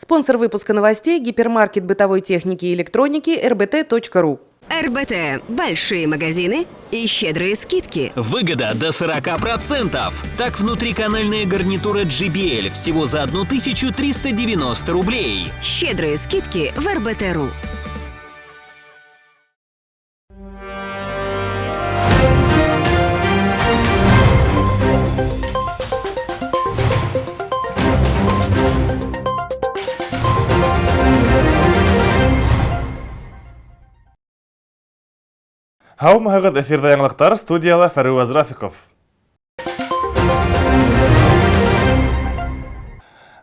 Спонсор выпуска новостей – гипермаркет бытовой техники и электроники rbt.ru. РБТ. Большие магазины и щедрые скидки. Выгода до 40%. Так, внутриканальная гарнитура JBL всего за 1390 рублей. Щедрые скидки в РБТ.ру. Һаумыһығыҙ, эфирҙа яңылыҡтар, студияла Фәруаз Рафиҡов.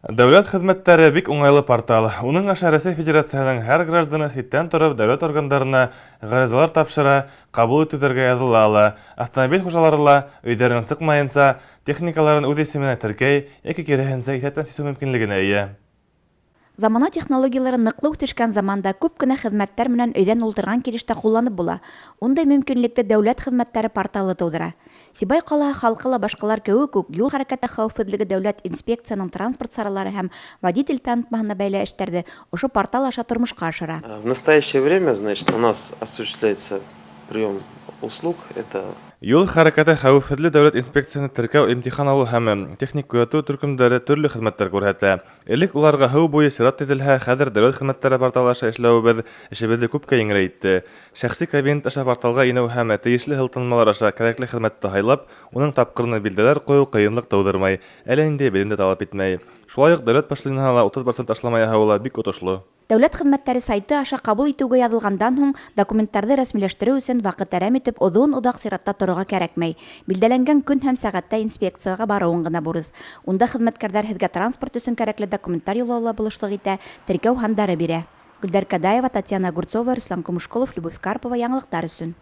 Дәүләт хеҙмәттәре бик уңайлы портал. Уның аша Рәсәй Федерацияһының һәр гражданы ситтән тороп дәүләт органдарына ғаризалар тапшыра, ҡабул итеүҙәргә яҙыла ала. Автомобиль хужалары ла өйҙәренән сыҡмайынса техникаларын үҙ исеменә теркәй йәки киреһенсә иҫәптән сисеү мөмкинлегенә эйә. Замана технологиялары ныҡлы үҫешкән заманда күп кенә хеҙмәттәр менән өйҙән ултырған килеш тә ҡулланып була. Ундай мөмкинлекте дәүләт хеҙмәттәре порталы тыуҙыра. Сибай ҡалаһы халҡы ла башҡалар кеүек үк юл хәрәкәте хәүефһеҙлеге дәүләт инспекцияһының транспорт саралары һәм водитель танытмаһына бәйле эштәрҙе ошо портал аша тормошҡа ашыра. В настоящее время, значит, у нас осуществляется прием услуг. Это Юл хәрәкәте хәүефһеҙлеге дәүләт инспекцияһында теркәү, имтихан алыу һәм техник күҙәтеү төркөмдәре төрлө хеҙмәттәр күрһәтә. Элек уларға һыу буйы сират теҙелһә, хәҙер дәүләт хеҙмәттәре порталы аша эшләүебеҙ эшебеҙҙе күпкә еңеләйтте. Шәхси кабинет аша порталға инеү һәм тейешле һылтанмалар аша кәрәкле хеҙмәтте һайлап, уның тапҡырына билдәләр ҡуйыу ҡыйынлыҡ тыуҙырмай, әллә ниндәй белем дә талап итмәй. Шулай уҡ дәүләт пошлинаһына ла 30% ташлама яһауы ла бик отошло. Дәүләт хеҙмәттәре сайты аша ҡабул итеүгә яҙылғандан һуң документтарҙы рәсмиләштереү өсөн ваҡыт әрәм итеп оҙон-оҙаҡ сиратта торорға кәрәкмәй. Билдәләнгән көн һәм сәғәттә инспекцияға барыуың ғына бурыс. Унда хеҙмәткәрҙәр һеҙгә транспорт өсөн кәрәкле документтар юллаула булышлыҡ итә, теркәү һандары бирә. Гөлдәр Кадаева, Татьяна Огурцова, Руслан Кумушколов, Любовь Карпова. Яңылыҡтар өсөн.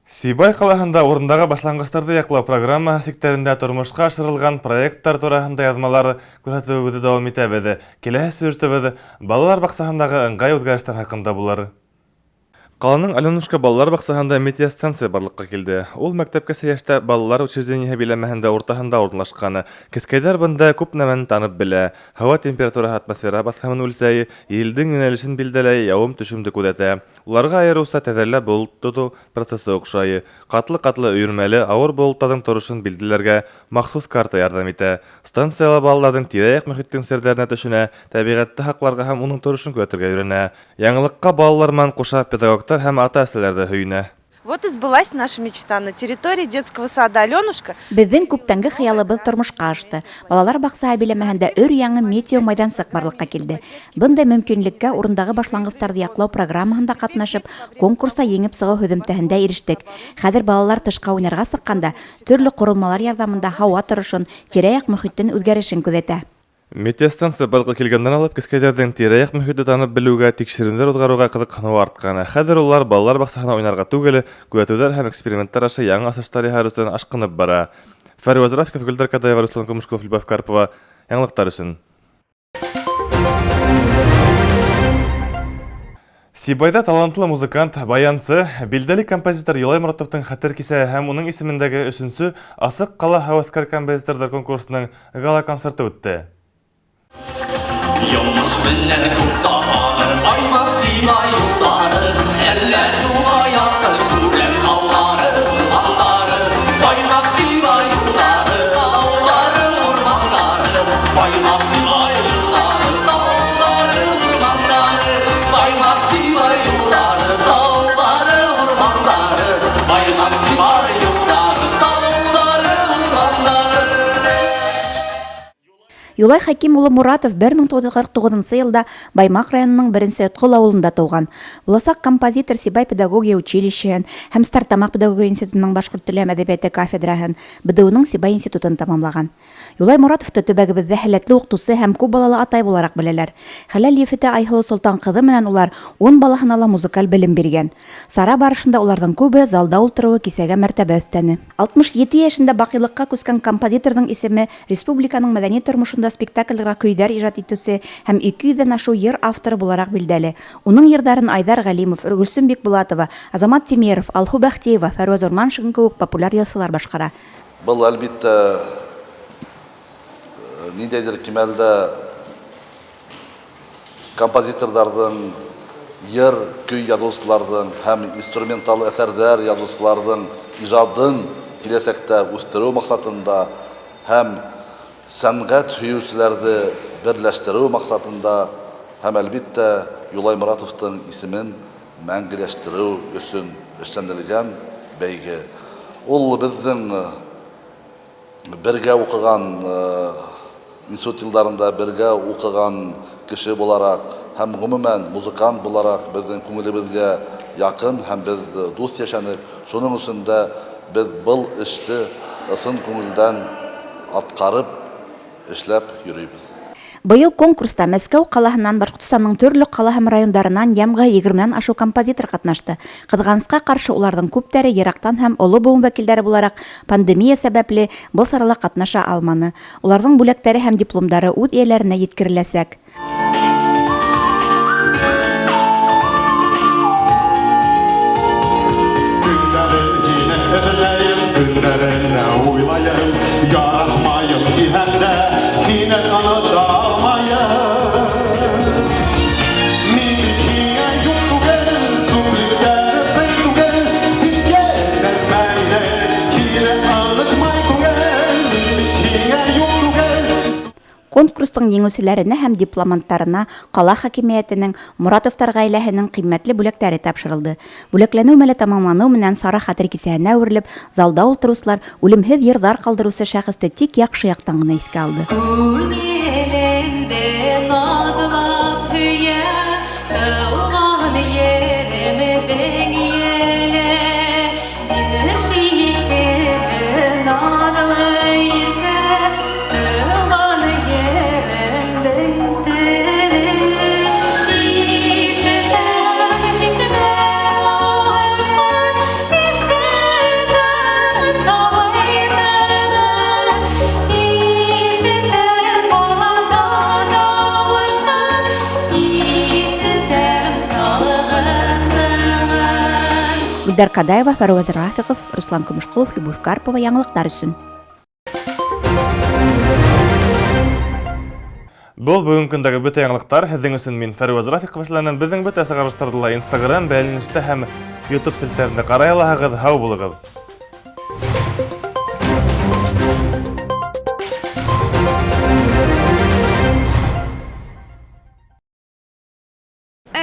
Сибай ҡалаһында урындағы башланғыстарҙы яҡлау программаһы сиктәрендә тормошҡа ашырылған проекттар тураһында яҙмалар күрһәтеүебеҙҙе дауам итәбеҙ. Киләһе сюжетыбыҙ балалар баҡсаһындағы ыңғай үҙгәрештәр хаҡында булыр. Ҡаланың Аленушка балалар баҡсаһында метеостанция барлыҡҡа килде. Ул мәктәпкәсә йәштә балалар учреждениеһы биләмәһендә уртаһында урынлашҡан. Кескәйҙәр бында күп нәмәне танып белә. Һауа температураһы атмосфера баҫымын үлсәй, елдең йүнәлешен билдәләй, яуым-төшөмдө күҙәтә. Уларға айырыуса тәҙәрлә болот тотоу процесы оҡшай. Ҡатлы-ҡатлы өйөрмәле ауыр болоттарҙың торошон билдәләргә махсус карта ярҙам итә. Станцияла балаларҙың тирә-яҡ мөхиттең серҙәренә төшөнә, тәбиғәтте һаҡларға һәм уның торошон күҙәтергә өйрәнә. Яңылыҡҡа балалар менән ҡуша педагогтар һәм ата-әсәләр ҙә һөйөнә. Вот и сбылась наша мечта на территории детского сада «Аленушка». Беҙҙең күптәнге хыялыбыҙ тормошҡа ашты. Балалар баҡсаһы биләмәһендә өр яңы метео майҙансыҡ барлыҡҡа килде. Бындай мөмкинлеккә урындағы башланғыстарҙы яҡлау программаһында ҡатнашып, конкурста еңеп сығыу һөҙөмтәһендә ирештек. Хәҙер балалар тышҡа уйнарға сыҡҡанда төрлө ҡоролмалар ярҙамында һауа торошон, тирә-яҡ мөхиттең үҙгәрешен күҙәтә. Метеостанция барлыҡҡа килгәндән алып кескәйҙәрҙең тирә-яҡ мөхитте танып белеүгә, тикшеренеүҙәр уҙғарыуға ҡыҙыҡһыныуы артҡан. Хәҙер улар балалар баҡсаһына уйнарға түгел, күҙәтеүҙәр һәм эксперименттар аша яңы асыштар яһар өсөн ашҡынып бара. Фәруаз Рафиков, Гөлдәр Кадаева, Руслан Кумушков, Любовь Карпова. Яңылыҡтар өсөн. Сибайҙа талантлы музыкант, баянсы, билдәле композитор Юлай Моратовтың хәтер кисәһе һәм уның исемендәге өсөнсө Асыҡ ҡала һәүәҫкәр композиторҙар конкурсының гала-концерты үтте. Йомош менән күп табаныр, аймаҡ Сибай юлдары, әллә шуға яҡын күрәм таулары, аттары, баймаҡ Сибай юлдары, таулары, урмандары, баймаҡ Сибай юлдары, таулары, урмандары, баймаҡ Сибай юлдары, таулары, урмандары, баймаҡ Сибай юлдары, таулары, урмандары. Юлай Хәким улы Муратов бер мең туғыҙ йөҙ ҡырҡ туғыҙынсы йылда Баймаҡ районының беренсе Өткол ауылында тыуған. Буласаҡ композитор Сибай педагогия училищеһын һәм Стәртамаҡ педагогия институтының башҡорт теле һәм әҙәбиәте кафедраһын, Б Д Уның Сибай институтын тамамлаған. Юлай Муратовты төбәгебеҙҙә һәләтле уҡытыусы һәм күп балалы атай булараҡ беләләр. Хәләл ефете Айһылыу Солтан ҡыҙы менән улар 10 балаһына ла музыкаль белем биргән. Сара барышында уларҙың күбе залда ултырыуы кисәгә мәртәбә өҫтәне. 67 йәшендә баҡыйлыҡҡа күскән композиторҙың исеме республиканың мәҙәни тормошонда спектаклдарға көйҙәр ижад итеүсе һәм ике йөҙҙән ашыу йыр авторы булараҡ билдәле. Уның йырҙарын Айҙар Ғәлимов, Гөлсөм Бикбулатова, Азамат Тимеров, Алһыу Бәхтиева, Фәруаз Урманшин кеүек популяр йырсылар башҡара. Был, әлбиттә, Ниндәйҙер кимәлдә композиторҙарҙың, йыр, көй яҙыусыларҙың һәм инструментал әҫәрҙәр яҙыусыларҙың ижадын киләсәктә үҫтереү маҡсатында һәм сәнғәт һөйөүселәрҙе берләштереү маҡсатында һәм, әлбиттә, Юлай Моратовтың исемен мәңгеләштереү өсөн эшләнелгән бәйге. Ул беҙҙең бергә уҡыған, институт йылдарында бергә уҡыған кеше булараҡ һәм ғөмүмән музыкант булараҡ беҙҙең күңелебеҙгә яҡын һәм беҙ дуҫ йәшәнек. Шуның өсөн дә беҙ был эште ысын күңелдән атҡарып эшләп йөрөйбөҙ. Быйыл конкурста Мәскәү ҡалаһынан, Башҡортостандың төрлө ҡала һәм райондарынан йәмғә 20-нән ашыу композитор ҡатнашты. Ҡыҙғанысҡа ҡаршы, уларҙың күптәре йыраҡтан һәм оло быуын вәкилдәре булараҡ пандемия сәбәпле был сарала ҡатнаша алманы. Уларҙың бүләктәре һәм дипломдары үҙ эйәләренә еткереләсәк. Көндәрен һине эҙләйем, көндәренә уйлайым, яратмайым тиһәң дә, һине онота алмайым. Мин бит һиңә юҡ түгел, сүплектәре тый түгел, ситкә этәрмә мине, һине онотмай күңел. Мин бит һиңә юҡ түгел. Конкурстың еңеүселәренә һәм дипломанттарына ҡала хакимиәтенең, Моратовтар ғаиләһенең ҡиммәтле бүләктәре тапшырылды. Бүләкләнеү мәле тамамланыу менән сара хәтер кисәһенә әүерелеп, залда ултырыусылар үлемһеҙ йырҙар ҡалдырыусы шәхесте тик яҡшы яҡтан ғына иҫкә алды. Күңелемде наҙлап һөйә, тыуған еремдең еле, ер шикелле наҙлы иркә, тыуған еремдең теле. Ишетәм шишмә ағышын, ишетәм сабый тынын, ишетәм балада тауышын, ишетәм салғы сыңын. Гөлдәр Кадаева, Фәруаз Рафиҡов, Руслан Көмөшҡолов, Любовь Карпова яңылыҡтар өсөн. Был бөгөн көндәге бөтә яңылыҡтар. Һеҙҙең өсөн мин Фәруаз Рафиҡов эшләнем. Беҙҙең бөтә сығарылыштарҙы ла Instagram, бәйләнештә һәм YouTube селтәрендә ҡарай алаһығыҙ. Һау булығыҙ.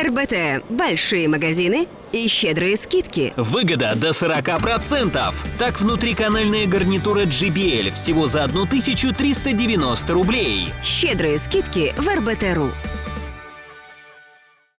РБТ. Большие магазины и щедрые скидки. Выгода до 40%. Так, внутриканальная гарнитура JBL всего за 1390 рублей. Щедрые скидки в РБТ.ру.